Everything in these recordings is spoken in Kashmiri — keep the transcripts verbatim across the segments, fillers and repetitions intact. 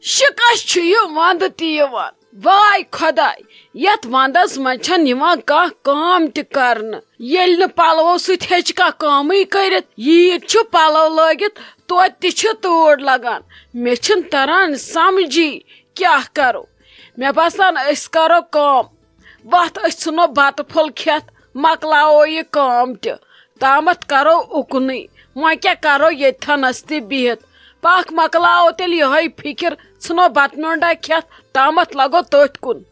شکش چھُ یہِ ونٛدٕ تہِ یِوان۔ واے خۄداے، یتھ ونٛدس منٛز چھَنہٕ یِوان کانٛہہ کٲم تہِ کرنہٕ۔ ییٚلہِ نہٕ پلوو سۭتۍ ہیٚچہِ کانٛہہ کٲمٕے کٔرِتھ، ییٖتۍ چھِ پلو لٲگِتھ توتہِ تہِ چھِ تۭر لگان۔ مےٚ چھُنہٕ تران سمجھی کیٛاہ کرو۔ مےٚ باسان أسۍ کرو کٲم، وتھ أسۍ ژھٕنو بتہٕ پھوٚل کھٮ۪تھ، مۄکلاوو یہِ کٲم تہِ۔ تامتھ کرو اُکنُے۔ وۄنۍ کیٛاہ کرو ییٚتھنس تہِ بِہِتھ؟ پکھ مۄکلاوو تیٚلہِ یِہوٚے فِکر، ژھٕنو بتہٕ میوٚنڈا کھٮ۪تھ، تامتھ لگو تٔتھۍ کُن۔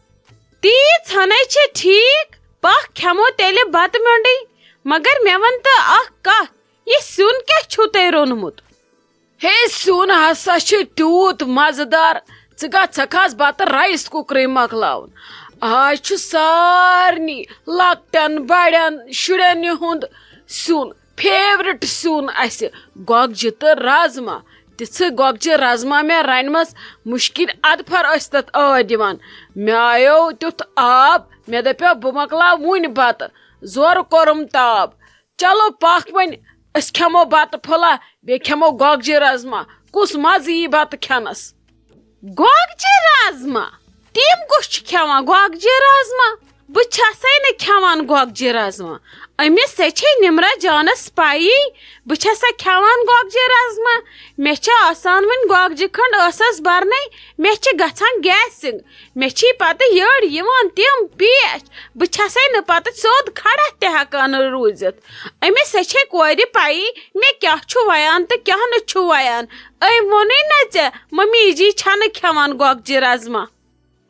تی ژھنَے چھِ ٹھیٖک، پکھ کھٮ۪مو تیٚلہِ بتہٕ میوٚنڈٕے۔ مگر مےٚ وَن تہٕ اکھ کتھ، یہِ سیُن کیٛاہ چھُو تۄہہِ روٚنمُت؟ ہے، سیُن ہسا چھُ تیوٗت مزٕدار، ژٕ گژھکھ آز بتہٕ رایس کُکرٕے مۄکلاوُن۔ آز چھُ سارنٕے لۄکٹٮ۪ن بڑٮ۪ن شُرٮ۪ن ہُنٛد سیُن، فیورٹ سیُن اسہِ، گۄگجہِ تہٕ رازما۔ تِژھٕ گۄگجہِ رازما مےٚ رنِمَژ، مُشکِل اَدفر ٲسۍ تَتھ ٲدۍ دِوان۔ مےٚ آیو تیُتھ آب، مےٚ دَپیو بہٕ مۄکلاو وُنۍ بَتہٕ، زورٕ کوٚرُم تاب۔ چلو پَکھ وۄنۍ، أسۍ کھٮ۪مو بَتہٕ پھوٚلہ، بیٚیہِ کھٮ۪مو گۄگجہِ رازما۔ کُس مَزٕ یی بَتہٕ کھٮ۪نَس؟ گۄگجہِ رازما؟ تِم کُس چھِ کھٮ۪وان گۄگجہِ رازما؟ بہٕ چھَسَے نہٕ کھٮ۪وان گۄگجہِ رازما۔ أمِس ہے چھے نِمرا جانَس پَیی، بہٕ چھَسا کھٮ۪وان گۄگجہِ رازما؟ مےٚ چھِ آسان وٕنہِ گۄگجہِ کھٔنٛڈ ٲسَس بَرنَے، مےٚ چھِ گژھان گیسِنٛگ۔ مےٚ چھی پَتہٕ یٔڑ یِوان تِم پیش، بہٕ چھَسَے نہٕ پَتہٕ سیوٚد کھڑا تہِ ہٮ۪کان روٗزِتھ۔ أمِس ہے چھے کورِ پَیی، مےٚ کیٛاہ چھُ وَیان تہٕ کیٛاہ نہٕ چھُ وَیان۔ أمۍ ووٚنُے نہ ژےٚ، مٔمی جی چھَنہٕ کھٮ۪وان گۄگجہِ رازما۔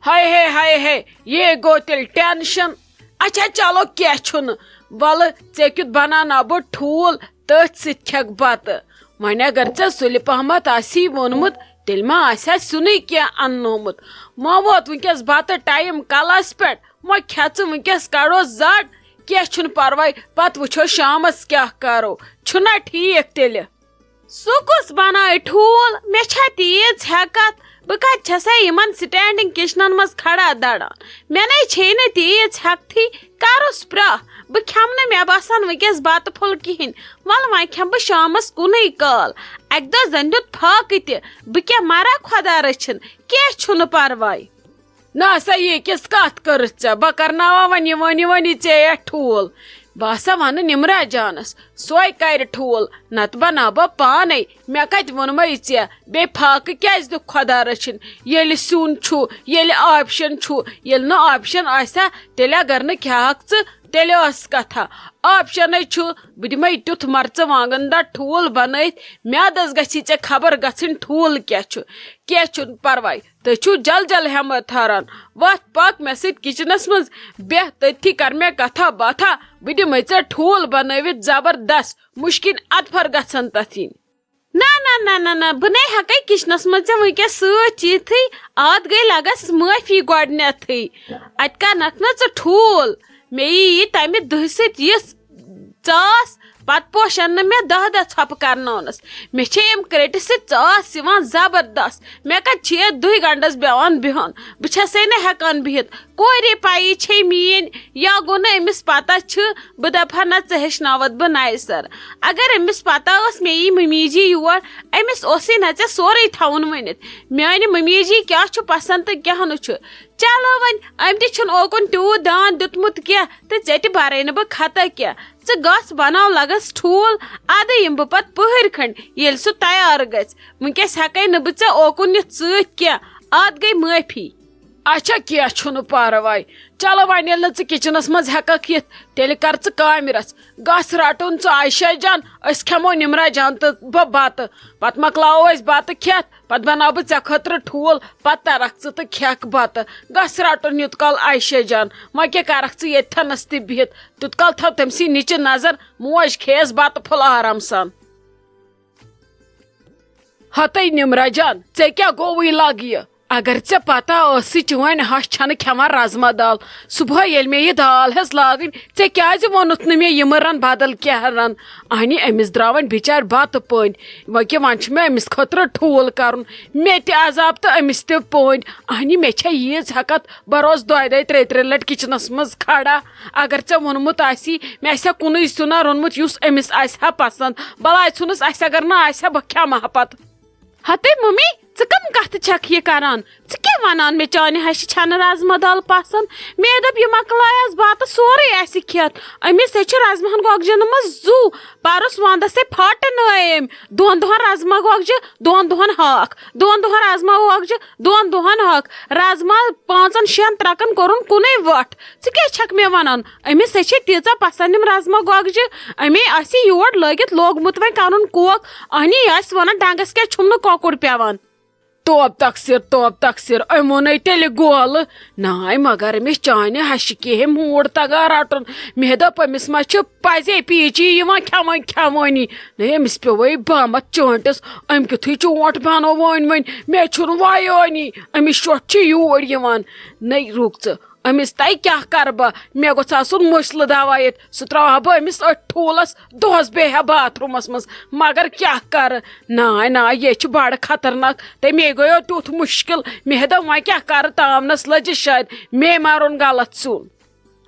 ہاے ہے، ہاے ہے، یے گوٚو تیٚلہِ ٹینشن۔ اچھا، چلو، کینٛہہ چھُنہٕ۔ وَلہٕ، ژےٚ کیُتھ بناوناو بہٕ ٹھوٗل، تٔتھۍ سۭتۍ کھٮ۪کھ بَتہٕ۔ وۄنۍ اگر ژےٚ سُلہِ پہمتھ آسی ووٚنمُت، تیٚلہِ ما آسہِ ہا سیُنٕے کینٛہہ اَننومُت۔ وۄنۍ ووت وٕنکٮ۪س بَتہٕ ٹایم کَلَس پٮ۪ٹھ، وۄنۍ کھٮ۪ژٕ وٕنکٮ۪س کَڑو زَڈ۔ کینٛہہ چھُنہٕ پَرواے، پَتہٕ وٕچھو شامَس کیٛاہ کَرو۔ چھُنہ ٹھیٖک تیٚلہِ؟ سُہ کُس بنایہِ ٹھوٗل؟ مےٚ چھا تیٖژ ہٮ۪کتھ؟ بہٕ کتہِ چھسے یِمن سٹینڈنگ کچنن منٛز کھڑا دڑان؟ مےٚ نے چھے نہٕ تیٖژ ہٮ۪کتھٕے۔ کرُس پرٛاہ، بہٕ کھٮ۪مہٕ نہٕ، مےٚ باسان، وٕنکیٚس بتہٕ پھوٚل کِہیٖنۍ۔ ولہٕ، وۄنۍ کھٮ۪مہٕ بہٕ شامس کُنُے کال۔ اکہِ دۄہ زن دیُت فاقہٕ تہِ۔ بہٕ کیٛاہ مرا، خۄدا رٔچھِن؟ کینٛہہ چھُنہٕ پرواے۔ نہ سا، یہِ کِژھ کتھ کٔرٕتھ ژےٚ؟ بہٕ کرناوان وۄنۍ یہِ، وۄنۍ یہِ، وۄنۍ یہِ ژےٚ یتھ ٹھوٗل۔ بہٕ ہسا ونہٕ نِمرا جانس، سۄے کرِ ٹھوٗل، نتہٕ بناو بہٕ پانے۔ مےٚ کتہِ ووٚنمے ژےٚ؟ بیٚیہِ فاقہٕ کیازِ دیُکھ خۄدا رٔچھِنۍ؟ ییٚلہِ سیُن چھُ، ییٚلہِ آپشن چھُ، ییٚلہِ نہٕ آپشن آسہِ ہا، تیٚلہِ اگر نہٕ کھیٚہکھ ژٕ، تیٚلہِ ٲس کتھا۔ آپشنے چھُ، بہٕ دِمے تیُتھ مرژٕ وانگن دار ٹھوٗل بنٲیِتھ، میادس گژھی ژےٚ خبر گژھٕنۍ ٹھوٗل کیٛاہ چھُ۔ کینٛہہ چھُنہٕ پرواے، تُہۍ چھِو جل جل ہٮ۪مت ہاران۔ وۄتھ پکھ مےٚ سۭتۍ کچنس منٛز، بیٚہہ تٔتھی، کر مےٚ کتھا باتھا۔ بہٕ دِمے ژےٚ ٹھوٗل بنٲوِتھ زبردست، مُشکِن ادفر گژھن تتھ یِنۍ۔ نہ، نہ، نہ، نہ، نہ، بہٕ نے ہٮ۪کے کچنس منٛز ژےٚ وٕنکیٚس سۭتۍ یِتھٕے۔ اتھ گٔے لگس معٲفی گۄڈٕنیتھٕے۔ اتہِ کرنکھ نہ ژٕ ٹھوٗل۔ مےٚ یی یہِ تمہِ دُہہِ سۭتۍ یِژھ ژاس، پتہٕ پوشن نہٕ مےٚ دہ دہ ژھۄپہٕ کرناونس۔ مےٚ چھے امہِ کرٛٹہِ سۭتۍ ژاس یِوان زبردست۔ مےٚ کتہِ چھُ یتھ دُہہِ گنڈس بیٚوان بِہُن؟ بہٕ چھسے نہٕ ہٮ۪کان بِہِتھ۔ کورے پَیی چھے میٛٲنۍ، یا گوٚو نہٕ أمِس پتہ چھِ، بہٕ دپہٕ ہا نہ ژٕ ہیٚچھناوتھ بہٕ نَیہِ سرٕ۔ اگر أمِس پتہ ٲس مےٚ یی مٔمی جی یور، أمِس اوسُے نہ ژےٚ سورُے تھاوُن ؤنِتھ۔ میٛانہِ مٔمی جی کیٛاہ چھُ پسنٛد تہٕ کیٛاہ نہٕ چھُ۔ چلو وۄنۍ، أمۍ تہِ چھُنہٕ اوکُن تیوٗت دان دیُتمُت کینٛہہ، تہٕ ژےٚ تہِ بَرَے نہٕ بہٕ خطا کینٛہہ۔ ژٕ گژھ بَناو لَگَس ٹھوٗل، اَدٕ یِمہٕ بہٕ پَتہٕ پٕہٕرۍ کھٔنٛڈۍ، ییٚلہِ سُہ تیار گژھِ۔ وٕنکیٚس ہٮ۪کَے نہٕ بہٕ ژےٚ اوکُن نِتھ سۭتۍ کینٛہہ، اَتھ گٔے معٲفی۔ اچھا، کینٛہہ چھُنہٕ پَرواے۔ چلو وۄنۍ، ییٚلہِ نہٕ ژٕ کچنَس منٛز ہٮ۪کَکھ یِتھ، تیٚلہِ کر ژٕ کامہِ رَژھ۔ گژھ رَٹُن ژٕ عائشہ جان، أسۍ کھٮ۪مو نِمرا جان تہٕ بہٕ بَتہٕ۔ پَتہٕ مۄکلاوو أسۍ بَتہٕ کھٮ۪تھ، پتہٕ بناو بہٕ ژےٚ خٲطرٕ ٹھوٗل، پتہٕ ترکھ ژٕ تہٕ کھٮ۪کھ بتہٕ۔ گژھ رٹُن یوٗت کال عائشہ جان، وۄنۍ کیٛاہ کرکھ ژٕ ییٚتھنس تہِ بِہِتھ؟ تیوٗت کال تھاو تٔمۍ سٕے نِچہِ نظر، موج کھیٚیس بتہٕ پھوٚل آرام سان۔ ہتے نِمرا جان، ژےٚ کیٛاہ گوٚوُے لگ یہِ؟ اگر ژےٚ پتہ ٲسٕے چٲنۍ ہش چھنہٕ کھٮ۪وان رازما دال، صبحٲے ییٚلہِ مےٚ یہِ دال ہٮ۪ژ لاگٕنۍ، ژےٚ کیٛازِ ووٚنُتھ نہٕ مےٚ یِمہٕ رن بدل کینٛہہ رن؟ اہنہِ، أمِس درٛاو وۄنۍ بِچارِ بتہٕ پٔنٛدۍ۔ وۄنۍ کہِ وۄنۍ چھُ مےٚ أمِس خٲطرٕ ٹھوٗل کرُن، مےٚ تہِ عذاب تہٕ أمِس تہِ پونٛدۍ۔ اہنہِ، مےٚ چھےٚ ییٖژ ہٮ۪کتھ، بہٕ روزٕ دۄیہِ دۄیہِ ترٛیٚیہِ ترٛیٚیہِ لٹہِ کچنس منٛز کھڑا۔ اگر ژےٚ ووٚنمُت آسی، مےٚ آسہِ ہا کُنُے سیُنا روٚنمُت، یُس أمِس آسہِ ہا پسنٛد۔ بلاے ژھُنُس اَسہِ، اگر نہٕ آسہِ ہا، بہٕ کھٮ۪مہٕ ہا پتہٕ۔ ہتے ممی، ژٕ کم کتھٕ چھکھ یہِ کران؟ ژٕ کیٛاہ ونان مےٚ چانہِ ہشہِ چھنہٕ رازما دال پسند؟ مےٚ دوٚپ، یہِ مۄکلایس بتہٕ سورُے اسہِ کھٮ۪تھ۔ أمِس ہے چھِ رازماہن گۄگجن منٛز زُو۔ پرُس ونٛدس ہے پھاٹنٲے أمۍ۔ دۄن دۄہن رازما گۄگجہِ، دۄن دۄہن ہاکھ، دۄن دۄہن رازما گۄگجہِ، دۄن دۄہن ہاکھ۔ رازما پانٛژن شٮ۪ن ترکن کوٚرُن کُنُے وٹھ۔ ژٕ کیٛاہ چھکھ مےٚ ونان؟ أمِس ہے چھِ تیٖژاہ پسند یِم رازما گۄگجہِ۔ أمے آسہِ یور لٲگِتھ لوگمُت وۄنۍ کرُن کوک۔ اہنی آسہِ ونان، ڈنگس کیٛاہ چھُم نہٕ کۄکُر پٮ۪وان؟ توب تقصیر، توب تقصیر، أمۍ ووٚنُے تیٚلہِ گولہٕ۔ ناے، مگر أمِس چانہِ ہشہِ کِہے موٗڈ تگان رٹُن۔ مےٚ دوٚپ، أمِس ما چھِ پزے پیٖچی یِوان کھٮ۪وان کھٮ۪وٲنی؟ نَے، أمِس پیوٚوُے بامتھ چٲنٛٹِس۔ أمۍ کیُتھُے چونٛٹھ بنوو وۄنۍ وۄنۍ، مےٚ چھُنہٕ ویٲنی۔ أمِس شوٚٹھ چھُ یوٗرۍ یِوان۔ نَے، رُک ژٕ، أمِس تَے کیٛاہ کَرٕ بہٕ؟ مےٚ گوٚژھ آسُن مُشلہٕ دوا ییٚتہِ، سُہ ترٛاوہا بہٕ أمِس أتھۍ ٹھوٗلَس، دۄہَس بیٚہہِ ہا باتھ روٗمَس منٛز۔ مگر کیٛاہ کَرٕ؟ ناے، ناے، یے چھِ بَڑٕ خطرناک۔ تہٕ مے گٔیو تیُتھ مُشکِل، مےٚ دوٚپ، وۄنۍ کیٛاہ کَرٕ؟ تامنَس لٔجِس شاید مے مَرُن غلط سیُن۔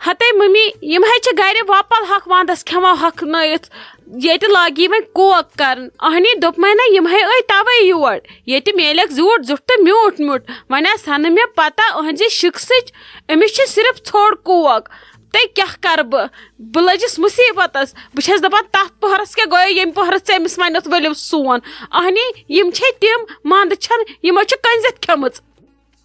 ہتے ممی، یِم ہے چھِ گرِ وۄپل ہۄکھ وندس کھٮ۪وان ہۄکھنٲیِتھ، ییٚتہِ لاگی وۄنۍ کوک کرٕنۍ۔ اہنی دوٚپمَے نہ، یِم ہے ٲے توے یور، ییٚتہِ میلٮ۪کھ زیوٗٹھ زیوٗٹھ تہٕ میوٗٹھ میوٗٹھ۔ وۄنۍ آسہِ ہا نہٕ مےٚ پتہ أہنٛزِ شِکسٕچ، أمِس چھِ صرف ژھوٚڑ کوک۔ تہٕ کیٛاہ کرٕ بہٕ؟ بہٕ لٔجِس مُصیٖبتس۔ بہٕ چھَس دَپان، تَتھ پۄہرس کیٛاہ گوٚو، ییٚمہِ پۄہرس ژےٚ أمِس وَنٮ۪تھ ؤلِو سون۔ اہنی، یِم چھے تِم، منٛدٕ چھَن، یِمو چھِ کٔنزِتھ کھیٚمٕژ۔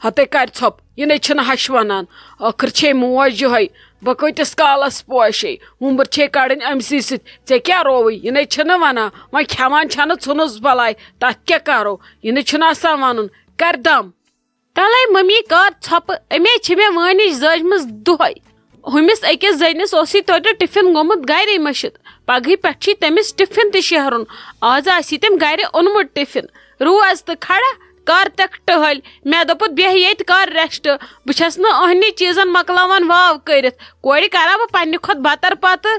ہتے کَرِ ژھۄپ، یہِ نے چھِنہٕ ہَش وَنان۔ ٲخٕر چھے موج یِہوٚے، بہٕ کۭتِس کالَس پوشے؟ وُمبٕر چھے کَڑٕنۍ أمۍ سٕے سۭتۍ۔ ژےٚ کیٛاہ رووُے؟ یہِ نے چھِنہٕ وَنان۔ وۄنۍ کھٮ۪وان چھَنہٕ، ژھٕنُس بَلاے، تَتھ کیٛاہ کَرو؟ یہِ نے چھُنہٕ آسان وَنُن۔ کَرِ دَم۔ تَلَے مٔمی کَر ژھۄپہٕ، أمے چھِ مےٚ وٲنِج زٲجمٕژ دۄہَے۔ ہُمِس أکِس زٔنِس اوسُے توتہِ ٹِفِن گوٚمُت گَرے مٔشِتھ۔ پگہٕے پٮ۪ٹھ چھُے تٔمِس ٹِفِن تہِ شیرُن۔ آز آسی تٔمۍ گَرِ اوٚنمُت ٹِفِن۔ روز تہٕ کھڑا کر تک ٹہل۔ مےٚ دوٚپُتھ، بیٚہہ ییٚتہِ، کر ریسٹ۔ بہٕ چھَس نہٕ أہنہِ چیٖزن مۄکلاوان واو کٔرِتھ۔ کورِ کرا بہٕ پننہِ کھۄتہٕ بتر پتہٕ۔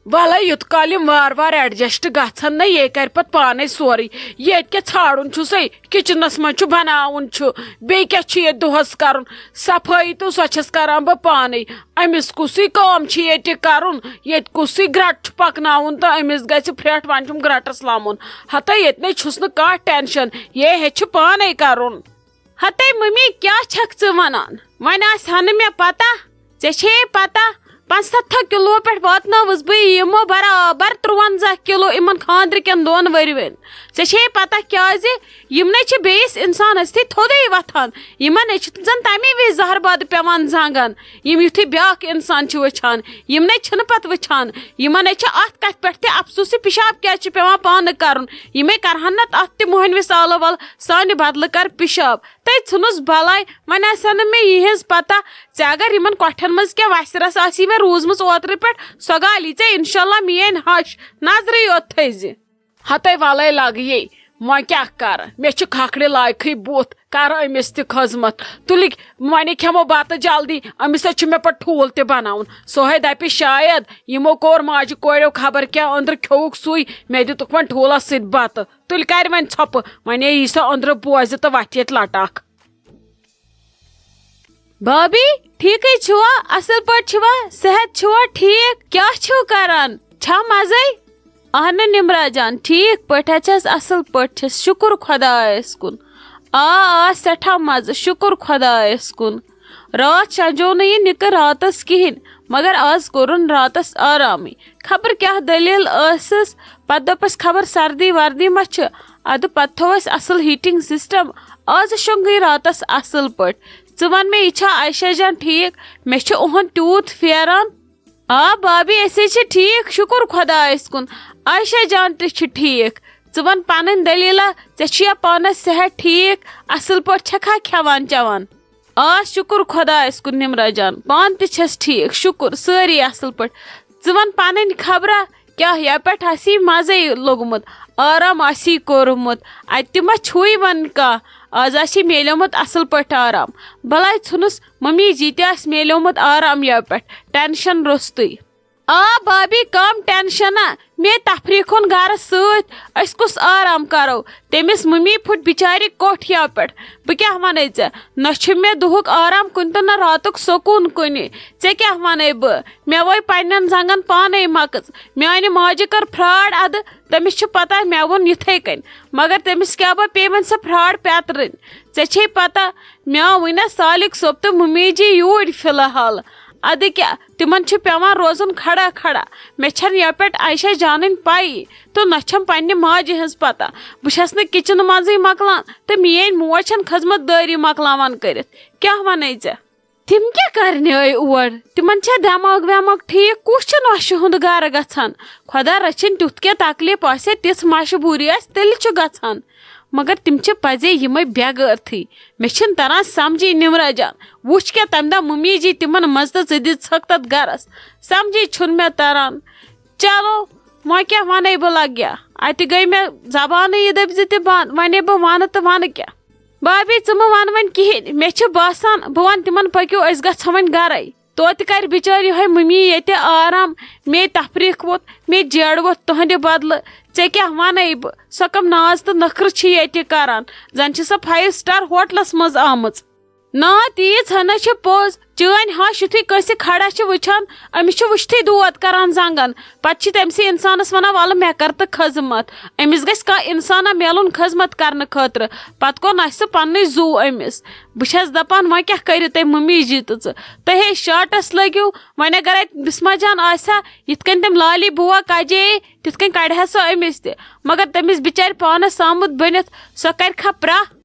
وَلَے، یُت کال یِم وارٕ وارٕ ایڈجسٹ گژھن نہ، یے کرِ پتہٕ پانے سورُے۔ ییٚتہِ کیٛاہ ژھانڈُن چھُسے، کچنس منٛز چھُ بناوُن چھُ، بیٚیہِ کیٛاہ چھُ ییٚتہِ دۄہس کرُن؟ صفٲیی تہٕ سۄ چھَس کران بہٕ پانے۔ أمِس کُسٕے کٲم چھِ ییٚتہِ کرُن؟ ییٚتہِ کُسٕے گرٛٹ چھُ پکناوُن تہٕ أمِس گژھِ پھرٛٹھ، وۄنۍ چھُم گرٛٹس لمُن۔ ہتا ییٚتہِ نے چھُس نہٕ کانٛہہ ٹینشن، یے ہیٚچھِ پانے کرُن۔ ہتے ممی، کیٛاہ چھکھ ژٕ ونان؟ وۄنۍ آسہِ ہا نہٕ مےٚ پتہ، ژےٚ چھے پتہ، پنٛژستھو کِلوٗ پٮ۪ٹھ واتنٲوٕس بہٕ یِمو برابر ترٛوَنزاہ کِلوٗ یِمن خانٛدرٕ کٮ۪ن دۄن ؤرۍوٮ۪ن۔ ژےٚ چھے پتہ کیٛازِ؟ یِم نے چھِ بیٚیِس اِنسانس تھی تھوٚدُے وۄتھان۔ یِمن نے چھِ زن تَمی وِزِ زہر بادٕ پٮ۪وان زنٛگن۔ یِم یُتھُے بیٛاکھ اِنسان چھِ وٕچھان، یِم نے چھِنہٕ پتہٕ وٕچھان۔ یِمن نے چھِ اتھ کتھِ پٮ۪ٹھ تہِ افسوٗس، یہِ پِشاب کیٛازِ چھُ پٮ۪وان پانہٕ کرُن؟ یِمے کرہن نہ اتھ تہِ مۄہنوِس آلہٕ ول سانہِ بدلہٕ کر پِشاب۔ تٔتۍ ژھٕنُس بلاے، وۄنۍ آسہِ ہا نہٕ مےٚ یِہٕنٛز پتہ۔ ژےٚ اگر یِمن کۄٹھٮ۪ن منٛز کینٛہہ وَسہِ رَس آسی وۄنۍ روٗزمٕژ اوترٕ پٮ۪ٹھ، سۄ گالی ژےٚ اِنشاء اللہ میٛٲنۍ ہَش۔ نظرٕے یوت تھٲیزِ۔ ہتے وَلَے لَگہٕ یے، وۄنۍ کیٛاہ کَرٕ؟ مےٚ چھِ کھکھرِ لایکھٕے بُتھ، کَرٕ أمِس تہِ خٔذمت۔ تُلِکۍ، وۄنۍ کھٮ۪مو بَتہٕ جلدی، أمِس سۭتۍ چھُ مےٚ پَتہٕ ٹھوٗل تہِ بَناوُن۔ سۄ ہے دَپہِ شاید یِمو کوٚر ماجہِ کورٮ۪و خبر کیٛاہ أنٛدرٕ کھیوٚوُکھ سُے، مےٚ دیُتُکھ وۄنۍ ٹھوٗلَس سۭتۍ بَتہٕ۔ تُلۍ کَرِ وۄنۍ ژھۄپہٕ، وۄنۍ یی سۄ أنٛدرٕ بوزِ تہٕ وَتھِ ییٚتہِ لَٹاکھ۔ بھابی، ٹھیکھٕے چھِوا؟ اصل پٲٹھۍ چھِوا؟ صحت چھُوا ٹھیک؟ کیٛاہ چھِو کران؟ چھا مزے؟ اہنہٕ نمرا جان، ٹھیک پٲٹھۍ چھَس، اصل پٲٹھۍ چھَس، شُکُر خۄدایَس کُن۔ آ، آ، سٮ۪ٹھاہ مزٕ، شُکُر خۄدایَس کُن۔ راتھ شنجو نہٕ یہِ نِکہٕ راتس کِہیٖنۍ، مگر آز کوٚرُن راتس آرامٕے۔ خبر کیٛاہ دٔلیٖل ٲسٕس، پتہٕ دوٚپس، خبر سردی وردی ما چھِ؟ ادٕ پتہٕ تھوو اسہِ اصل heating system۔ آز شۄنٛگٕے راتس اصل پٲٹھۍ۔ ژٕ ون مےٚ، یہِ چھا عایشہ جان ٹھیک؟ مےٚ چھُ اُہُنٛد تیوٗت پھیران۔ آ بابی، أسۍ ہے چھِ ٹھیک، شُکُر خۄدایس کُن۔ عایشہ جان تہِ چھِ ٹھیک۔ ژٕ ون پنٕنۍ دٔلیٖلہ، ژےٚ چھُیا پانس صحت ٹھیک؟ اصل پٲٹھۍ چھکھا کھٮ۪وان چٮ۪وان؟ آ، شُکُر خۄدایَس کُن نِمرا جان، پانہٕ تہِ چھَس ٹھیٖک، شُکُر، سٲری اَصٕل پٲٹھۍ۔ ژٕ وَن پَنٕنۍ خبرا، کیٛاہ یَپٮ۪ٹھ آسی مَزَے لوٚگمُت، آرام آسی کوٚرمُت، اَتہِ تہِ ما چھُے وَن کانٛہہ؟ آز آسی میلیومُت اَصٕل پٲٹھۍ آرام۔ بَلاے ژھُنُس مٔمی جی تہِ آسہِ میلیومُت آرام یَپٮ۪ٹھ، ٹٮ۪نشَن روٚستُے۔ آ بابی، کم ٹینشن، مے تفریح کھوٚن گرس سۭتۍ، أسۍ کُس آرام کرو؟ تٔمِس ممی پھُٹ بِچارِ کوٹھیا پٮ۪ٹھ۔ بہٕ کیٛاہ ونے ژےٚ، نہ چھُ مےٚ دُہُک آرام کُنہِ تہٕ نہ راتُک سکوٗن کُنہِ۔ ژےٚ کیٛاہ ونے بہٕ؟ مےٚ وٲے پننٮ۪ن زنگن پانے مکٕژ۔ میانہِ ماجہِ کٔر فراڈ ادٕ، تٔمِس چھِ پتہ مےٚ ووٚن یِتھے کٔنۍ، مگر تٔمِس کیٛاہ بہٕ پیٚیہِ وۄنۍ سۄ فراڈ پیترٕنۍ۔ ژےٚ چھے پتہ، مےٚ آو وٕنۍ سالِک صٲب تہٕ مُمی جی یوٗرۍ فی الحال۔ ادٕ کیٛاہ، تِمن چھُ پٮ۪وان روزُن کھڑا کھڑا۔ مےٚ چھَنہٕ یپٲرۍ عائشہ جانٕنۍ پَیی، تہٕ نہ چھَم پننہِ ماجہِ ہٕنٛز پتہ۔ بہٕ چھَس نہٕ کچنہٕ منٛزٕے مۄکلان، تہٕ میٲنۍ موج چھَنہٕ خدمت دٲری مۄکلاوان کٔرِتھ۔ کیٛاہ وَنے ژےٚ؟ تِم کیٛاہ کرنہِ آے اور؟ تِمن چھا دٮ۪ماغ وٮ۪ماغ ٹھیٖک؟ کُس چھُ نۄشہِ ہُنٛد گرٕ گژھان؟ خۄدا رٔچھِنۍ، تیُتھ کینٛہہ تکلیف آسہِ، تِژھ مجبوٗری آسہِ، تیٚلہِ چھُ گژھان۔ مگر تِم چھِ پزے یِمے بے غٲرتھٕے۔ مےٚ چھِنہٕ تران سمجھی، نمرہ جان۔ وٕچھ کیٛاہ تمہِ دۄہ مُمی جی تِمن منٛز تہٕ ژٕ دِژ ژھٕک تتھ گرس۔ سمجھی چھُنہٕ مےٚ تران۔ چلو، وۄنۍ کیٛاہ ونے بہٕ لگیا؟ اتہِ گٔے مےٚ زبانٕے، یہِ دٔپۍ زِ تہِ بنٛد۔ ونے بہٕ ونہٕ تہٕ ونہٕ کیٛاہ؟ بابی، ژٕ مہٕ ون وۄنۍ کِہیٖنۍ۔ مےٚ چھِ باسان، بہٕ ونہٕ تِمن، پٔکِو، أسۍ گژھو وۄنۍ گرے۔ توتہِ کرِ بِچٲرۍ یِہوٚے مُمی ییٚتہِ آرام۔ مے تفریٖق ووٚتھ، مے جیڑٕ ووٚتھ تُہنٛدِ بدلہٕ۔ ژےٚ کیٛاہ ونے بہٕ؟ سۄ کم ناز تہٕ نخرٕ چھِ ییٚتہِ کران؟ زن چھِ سۄ فایو سٹار ہوٹلس منٛز آمٕژ۔ نا، تیٖژ ہنا چھِ پوٚز۔ چٲنۍ ہش یُتھُے کٲنٛسہِ کھڑا چھِ وٕچھان، أمِس چھُ وٕچھتھٕے دود کران زنٛگن۔ پتہٕ چھِ تٔمۍ سٕے اِنسانس ونان، "وَلہٕ مےٚ کر تہٕ خدمت۔" أمِس گژھِ کانٛہہ اِنسانا میلُن خدمت کرنہٕ خٲطرٕ۔ پتہٕ کوٚر نَسہِ سُہ پننُے زُو أمِس۔ بہٕ چھَس دپان، وۄنۍ کیٛاہ کٔرِو تُہۍ مُمی جی تہٕ ژٕ؟ تُہۍ ہے شاٹس لٔگِو۔ وۄنۍ اگر اتہِ بسمہ جان آسہِ ہا، یِتھ کٔنۍ تٔمۍ لالی بُوا کجے، تِتھ کٔنۍ کڑِ ہا سۄ أمِس تہِ۔ مگر تٔمِس بِچارِ پانس آمُت بٔنِتھ، سۄ کرِ کھا پرٛاہ؟